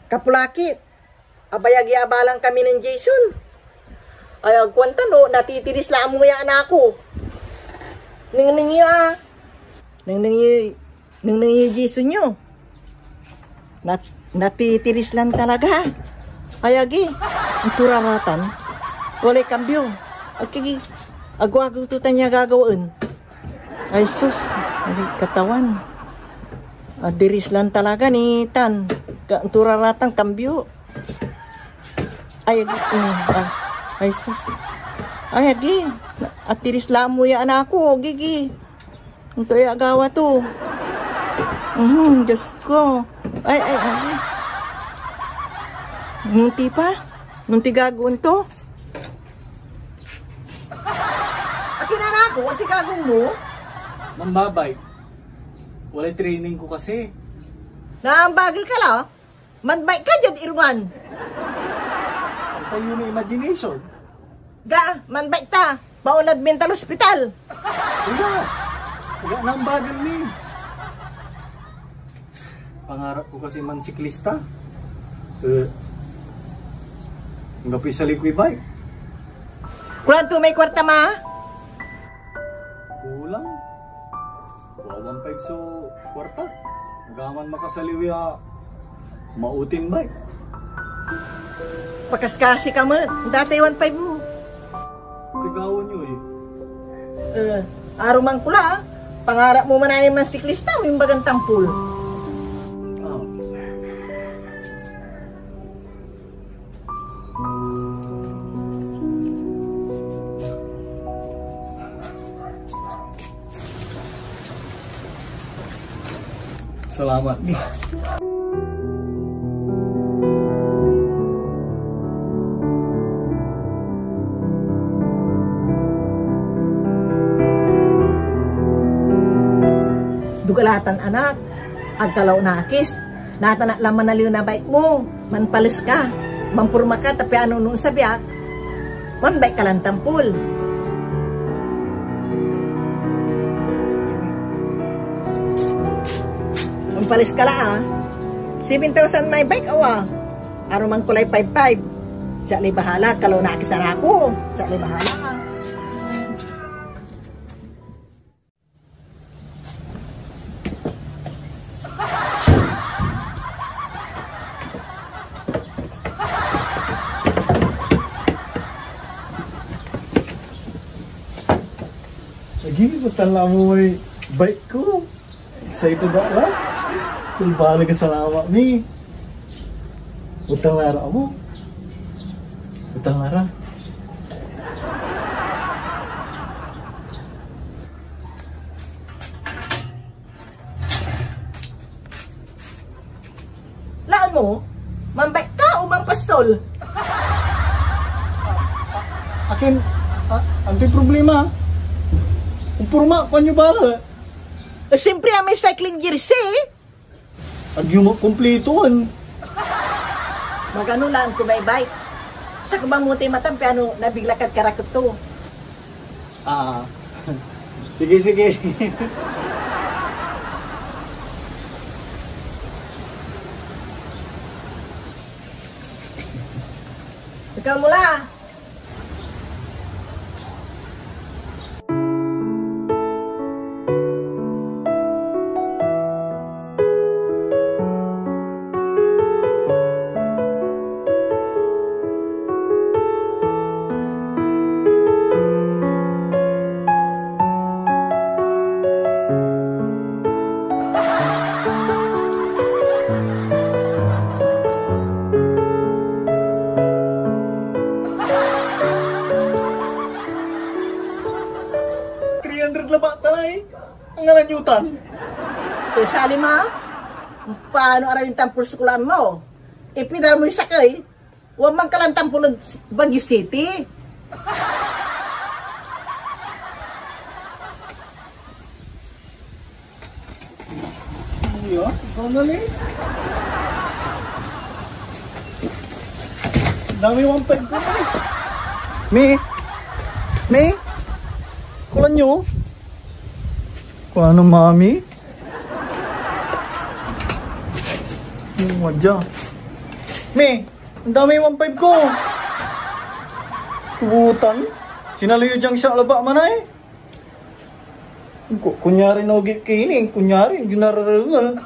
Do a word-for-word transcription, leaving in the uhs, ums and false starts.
Kapulakit, abayag ya abalang kami nen Jason. Ay, agkuan tan, o, natitiris la mo ya anak ko. Nengneng yo, ah. Nengneng yo, nengneng yo Jason yo. Nat-, natitiris lan talaga. Ay, agi. Anto ra ratan. Walay kambio. Agi, agi. Agwa-agwa to tan ya gagawaen. Ay, sus. Ay, Katawan. Adiris lan talaga ni tan. Ka-, anto ra ratan, kambio. Ay, agi, mm, ah, ay, sus. Ay, agi. Atiris la mo ya anak ko, gigi. Anto ya agawa to? Mhm, Diyos ko. Ay, ay, ay. Munti pa? Munti gagawaen to? Akin anak ko, anti gagawaen mo? Mambabike. Walay training ko kasi. Naambagel ka la? Manbike ka diad irungan. Antayo may imagination. Ga, manbike ta. Paulad mental hospital. Relax. Wala nang bagel ni. Pangarap ko kasi mansiklista. Eh, anggapoy sali koy bike. Kulanto may kwarta, ma? Kulang. Kua one five so kwarta. Agaman makasaliw ya maotin bike. Pakaskasi ka met. Datay one five mo. Tigawan yo eh. Eh, aruman ko la, ah. Pangarap mo man ayan mansiklista, imbagan tampol. Ah. Salamat. Dugalatan, anak. Ag ka la onakis. Natan ak la manaliw na bike mo. Manpales ka. Manporma ka, ta piano no onsabi ak, manbike ka lan tampol. Manpales ka la, ah. Seven thousand may bike, awa. Aruman ko lay five five. Siak lay bahala, kalaw na akis arako. Siak lay bahala. Lagi, butan la mo may bike ko. Excited ak la. Kung balag a salamat mi. Butan la ra mo. Butan la ra. Laan mo, manbike ka o manpastol? Akin, a-, antoy problema? Kung porma, kuan yo bala. Eh, siyempre, amay cycling jersey. Agyo makumplitoan. Magano laan ko may bike. Sakbang mo tay matam, piano nabigla kad karakep to. Ah, sige, sige. Ikaw mo la. Three hundred labat talay. Ang ngalan yo tan? Eh, Salima, paano arawin tampol so kulaan mo? Ipidal moy sakey, wan man ka lan tampol ed Baguio City. Iyo, ikaw na, Liz. Dami one five ko na eh. Mi? Mi? Kulan nyo? Kuan na, Mami? Yung madya. Mi, ang dami one five ko. Tubutan, sinaloy yo diyan siak labat manay. Ku-, kunyari no gi-, kini, kunyari, ginararengel.